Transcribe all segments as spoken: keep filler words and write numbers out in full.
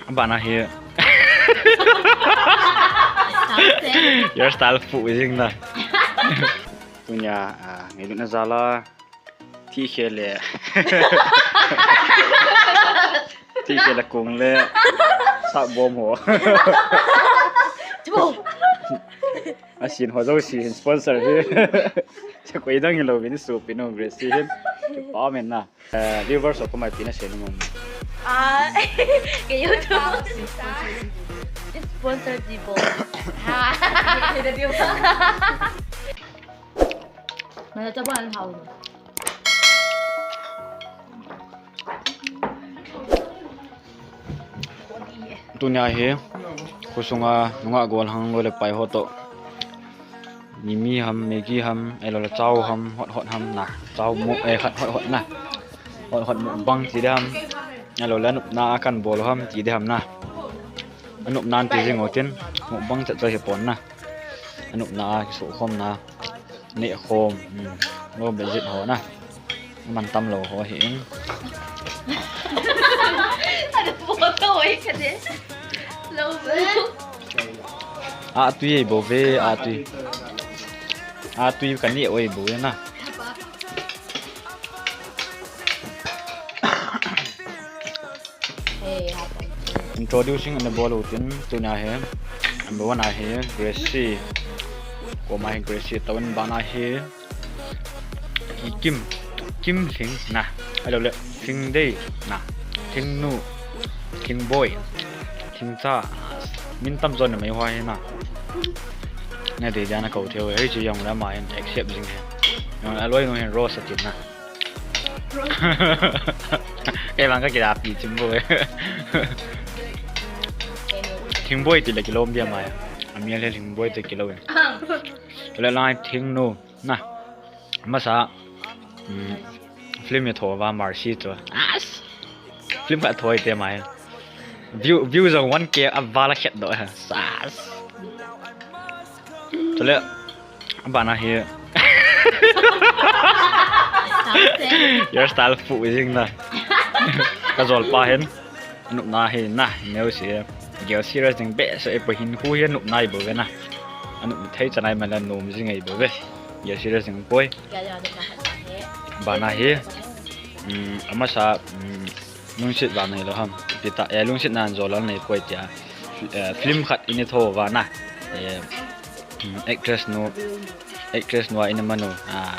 Abana hi. Your style fu jing na. Tunia, ah, ngailutna jal a. Thi khel le. Thi khel le kong le. Sap bom ho. Asin ho jouse hin sponsor hi. Koi dang hilou vin su pi no Grace hin. Pa men na. Eh, viewers ho koma ipi nasei nom? Ah, kei YouTube. Sponsor di bo. Ha. Mana ta ban hao. Tunia hi khosunga nungah golhang loi le pai ho toh mimi ham, Maggi ham, ahilou le chow ham, hot hot ham na, chow mo, eh, hot hot na, hot hot mukbang ti ding ham, ahilou le anupna a kan bol ham ti ding ham na, anupna ti jing utin, mukbang chat chat hi pon na, anupna a kisu khom na. Neh khom, um, lo be jit ho na. Man tam lou ho hi in. Ada foto ai ka de. Lo be. A tui ei bo ve, a tui. A tui ka neh oi bo ve na. Introducing ana bol utin tunia hi number one a hi Gracie. Koma hi Gracie toh in bana hi Kim, Kim Lhing na. Ahilou le Lhingdei na. Lhingnu, Lhingboi, Lhingcha. Min tam jon na mai hua hi na. Na dei dia na kou thei u hi chi jong le ama hin accept jing hi. Jong le aloi nu hin Rose atin na. Kei vang ka kila pi chim bo e. Lhingboi ti le kilom bia mai. Amia le Lhingboi ti kilou e. Chule lai Lhingnu na. Masa, um, film hi tho va Mercy chu. As. Film khat tho te mai. View, view jong one K a vala khet do ha. Sas. Chule, abana hi. Your style fu jing na. Ka jol pa hin. Anupna hi na, neo si. Gel serious ding be, so e po hin khu hi anupna i bo ve na. Anup thei chanai man la nom jing ei bo ve. Gel serious ding poi. Bana hi. Um, amasa, um, Lungset vang nei lou ham. Ipi ta, eh, lungset nan jol lal nei poi tia. Eh, film khat in i tho va na. Eh, mm, actress nu, actress nu a in a manu. Ah,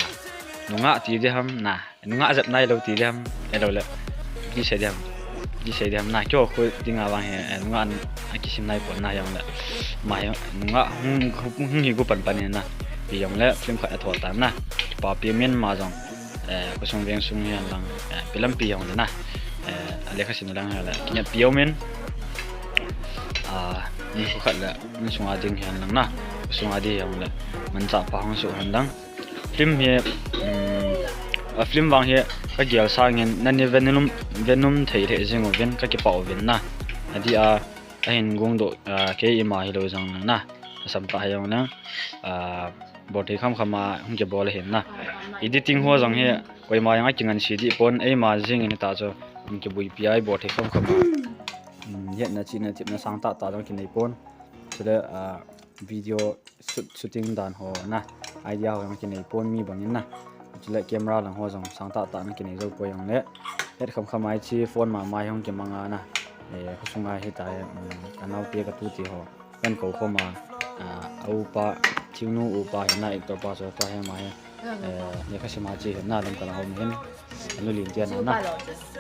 nungah ti ding ham na. Nungah jep nai lou ti ding ham. Ahilou le. Kisei ding ham. Kisei ding ham na. Kio khu dinga vang hi, eh, nungah a kisim nai pon na jong le. Ma jong nungah hung, hung hi gu pan pan hi na. Pi jong le film khat a tho tan na. Papi min ma jong. Eh, khosung veng sung hihen lang, eh, pi lampi jong le na. Eh, a lekha sim lang hihen lang. Kineppi um in. Ah, insung khat le, insung a ding hihen lang na. Khosung a ding hihen lang. Manchah pa hung suh hihen lang. Film hi, um, a film vang hi, ka gel sangin, nani ve nom, ve nom thei le jing uvin, ka kipah uvin na. Adeh a, ahin gong doh, ah, kei ima hilou jong lang na. Asam tah hihen lang. Ah, Bol thei kham kham a hung kibol ahin na. Editing ho jong hi koima jong a kingan si dih pon, eima jing in ta chu hung kibuipi a i bol thei kham kham a. Um, hetna chihna thepna sang tah tah jong kinei pon. Chule, ah, video shoot, shooting dan ho na. Idea ho jong kinei pon mi bang in na. Chule camera lang ho jong sang tah tah na kinei jou poi jong le. Het kham kham a i chi phone ma mai hung kimang a na. Eh, khosung a hi ta, um, ka naote ka tute ho. Kan kou khom a, ah, a upa, Thingnu upa hi na, actor pa chu pa hi ma hi. Eh, lekha sim a chi hi na, lam ka la hom hin. Anu lin tia na na.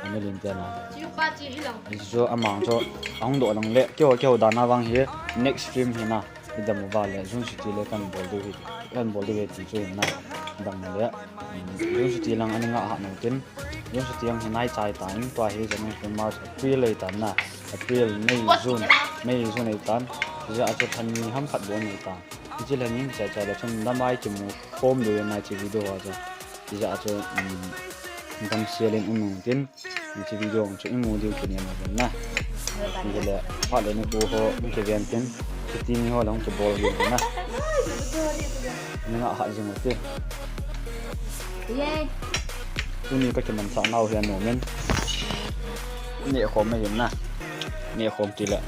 Anu lin tia na. Chu amang chu, ahung doh lang le, keiho, keiho dan a vang hi, next film hi na, i dam uva le, Jun City le kan bol diu hi, kan bol diu hi ti chu hi na, dam le. Jun City lang ani ngah ha nung tin. Jun City lang hi nai chai tan, tua hi January, February, March, April lei tan na. April, May, June, May, June lei tan. Hijeh a chu than ni ham khat bou lei tan. Hichi lhang in chai chai le chun damai kimu khom diu nai chi video ho chu. Hijeh a chu, um, damsel in um nung tin. Hichi video chu i mu diu kinem uvin na. Hile, phat le ni pu ho, mi kiven tin. Kiti ni ho lang chu bol diu na. Ni ngah ha jing u ti. Yay. Tuni ka kimanchah nau hi anom in. Neh khom ahin na. Neh khom tile.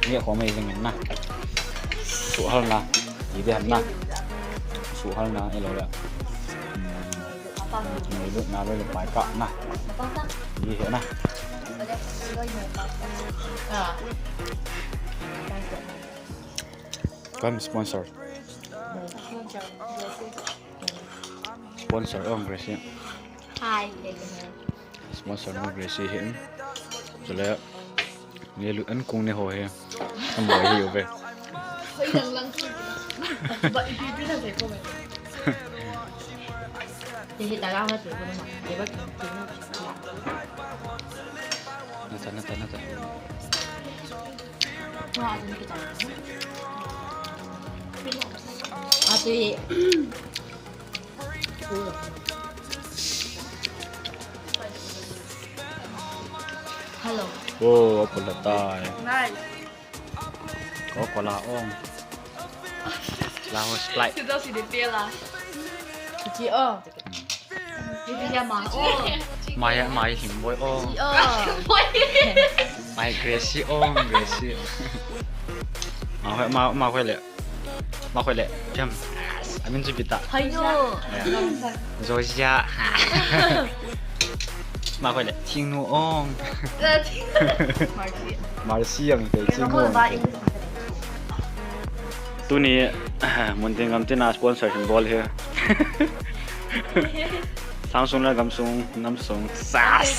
Neh khom hi jing in na. Suhhalna. Ipi ham na. Suhhalna, ahilou le. Hmm. Neh lutna le pai kah na. Ipi hi na. Kam sponsor. Sponsor ong Gracie. Hi. Sponsor ong Gracie hi. Chule neh lut an kong neh ho hi. Am boi hi uve. Ba ipi ipi na se ko me. Te hi ta ga ha se ko ma. Ye ba ki ki na. Na ta, na ta, na ta. Wa a dun ki ta. A te. Hello. Oh, apa letai? Nice. Coca-Cola ong. Lahos Sprite. Kita si de pela. Ji ong. Ji ya ma ong. Mai, mai him boy ong. Ji ong. Mai Gracie ong, Gracie. Ma hoi, ma, ma hoi le. Ma hoi le. Jam. Amin chu bita. Hayo. Zosia. Ma hoi le. Thingnu ong. Marcy. Marcy ang te Thingnu ong. Tuni, mun tin gam tina sponsor hin bol hi. Sang sung le gam sung, nam sung. Sas.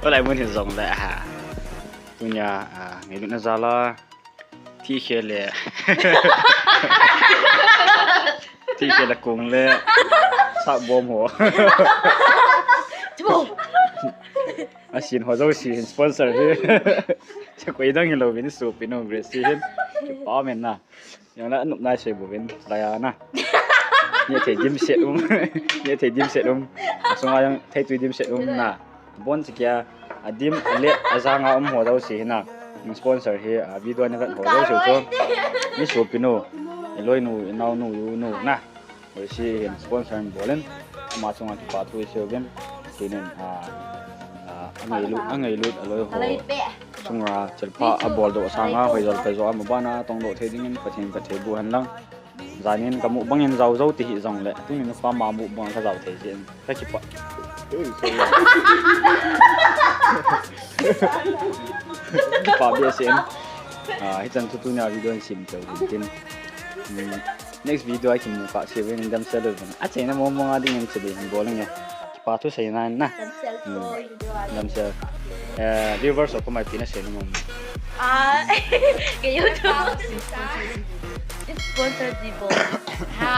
Olai mun hin jong le ha. Tunia, ah, ngailutna jal a. Thi khe le. Thi khe le kong le. Sap bom ho. Asin ho jouse hin sponsor hi. Koi dang hilou vin sopinu Gracie hin. Kipa men na. Jong la nop nai sei bouvin, laiya na. Neh thei dimset um. Neh thei dimset um. Asunga jong theitui dimset um na. Bon si kia, adim, alet, ajanga um ho jouse hi na. Sponsor hi, a video na vet ho jouse chu. Ni sopinu. Iloinu, inaonu, iunu na. Hoisi hin sponsor in bolin. Ama chunga kipa thu isei uvin. Tinin, a, a, angailut, angailut, aloi ho. Chunga, thilpha, abol doh sanga, hoijol pha jo, ama bana, tongdoh thei dingin, Pathen katheibu hen lang. Janin ka mukbang in jao jou ti hih jongle, tuni nupa ma mukbang ka jao thei jeh in ka kipah. Ui, sorry. Kipah behseh in. Ah, hichan chu tunia video in sim cheu hin tin. Hmm, next video a kimu kah seh uvin damsel uvin. Achaina mong mong a dingin che ding hin bol inge. Kipa thu seina in na. Damsel. Hmm. Damsel. Eh, viewers ho komai pi nasei nom em? Ah, ka YouTube. Sponsor ji bol. Ha.